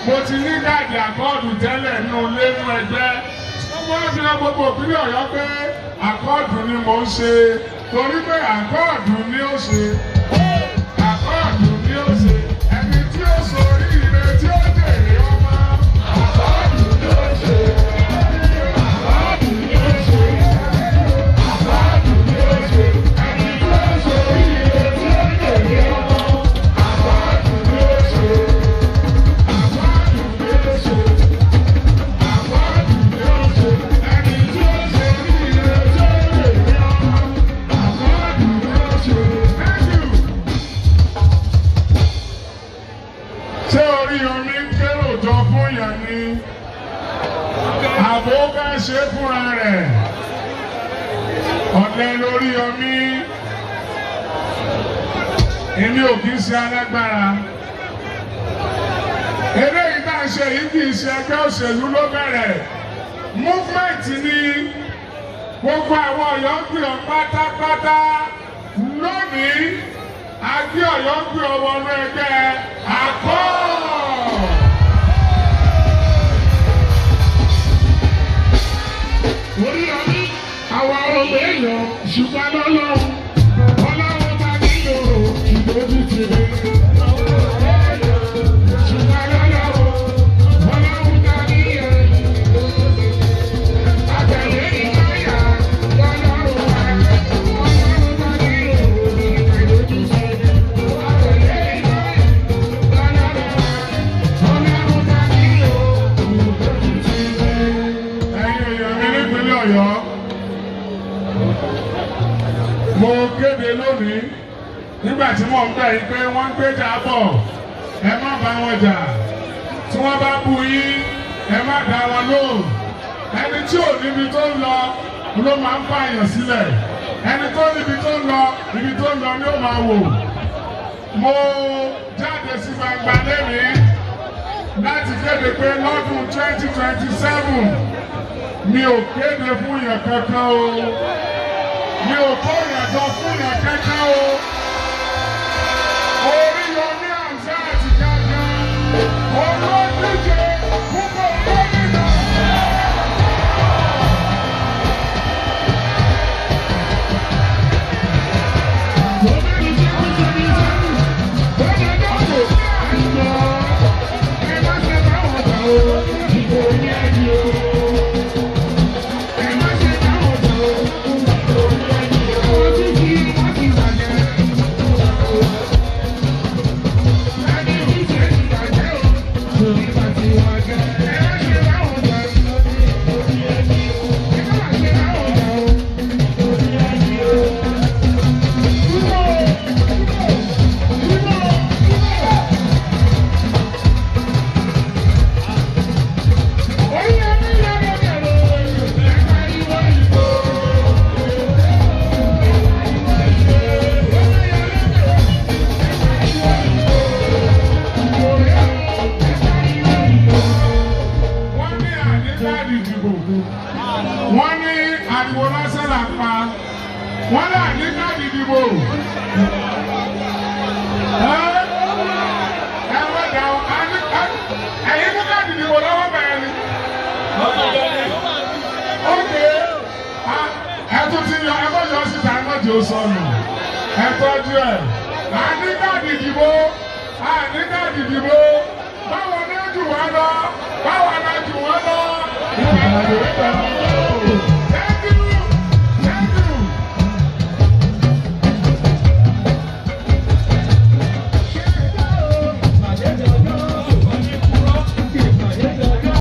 Mo ti ní káàdì àkọọ́dù tẹ́lẹ̀ nínú ilé nínú ẹgbẹ́. Wọ́n fi hàn gbogbo ìpínlẹ̀ Ọ̀yọ́ pé àkọọ́dù ni mò ń ṣe, torí pé àkọọ́dù ni ó ṣe. Àkọọ́dù ni ó ṣe. Ẹni tí ó sórí ire tí ó jèrè ọmọ. Àkọọ́dù ni ó ṣe. Àkọọ́dù ni ó ṣe. Àkọọ́dù ni ó ṣe. Ẹni tí ó sórí ire tí ó jèrè ọmọ. Àkọọ́dù ni ó ṣe. Àkọọ́dù ni ó ṣe. Àkọọ́dù ni ó ṣe. Ẹni tí ó sórí ire tí ó jèrè ọmọ. Àkọọ́dù ni ó ṣe. Thank you. Ṣé Oríyọmí ń kérò jọ fún yàn ni? Àbò bá ṣe fúnra rẹ̀. Ọ̀lẹ lóríyọmí. Èmi ò kì í ṣe alágbára. Eléyìí tá a ṣe yìí kì í ṣe ẹgbẹ́ òṣèlú ló bẹ̀rẹ̀. Movement ni gbogbo àwọn Ọ̀yọ́ ń pè ọ́ pátápátá. Lónìí, a gbé Ọ̀yọ́ ń pè ọ́ wọnú ẹgbẹ́ Accord. Oríyọmí, àwa ọmọ èèyàn ṣùgbọ́n lọ́lọ́run. Ọlọ́run bá nílò ìdójú ti rí. Ṣùgbọ́n lọ́lọ́run, ọlọ́run bá nílò. Àtẹ̀lé ìkáyà lọ́lọ́run wá. Ọlọ́run bá nílò ìdójú ti rí. Àtẹ̀lé ìkáyà lọ́lọ́run wá. Ọlọ́run bá nílò ìdójú ti rí. Ẹ̀yin èèyàn mi nípínlẹ̀ Ọ̀yọ́, mo kéde lónìí nígbà tí mò ń bẹ̀ yín pé wọ́n ń gbéjà bọ̀, ẹ má bá wọn jà. Tí wọ́n bá bú yín, ẹ má dá wọn lóhùn. Ẹni tí ò níbi tó ń lọ ló máa ń pààyàn sílẹ̀. Ẹni tó níbi tó ń lọ, ibi tó ń lọ ni ó máa wò. Mo jáde sí gbangba lẹ́nìí láti kéde pé lọ́dún 2027, mi ò kéde fún yàn kankan o, mi ò kó yàn jọ fún yàn kankan o. Oríyọmí Hamzat kankan olódíje púpọ̀ gómìnà. Wọ́n ní àdíkáàdì ìdìbò, wọ́n ní ariwo lásán là ń pa. Wọ́n ní àdíkáàdì ìdìbò. Ẹ ẹ wọ́n dà ọ́, ẹ̀yin ní káàdì ìdìbò lọ́wọ́ bẹ̀rẹ̀ ni. Ókè, ẹ tún ti yọ, ẹ mọ̀ yọ síta, ẹ mọ̀ jẹ́ ó sọnù. Ẹ tọ́jú ẹ̀. Àní káàdì ìdìbò, àní káàdì ìdìbò. Báwo ni ó jù wá lọ? Báwo ni ó jù wá lọ? Ìbàdàn ló ń bọ̀.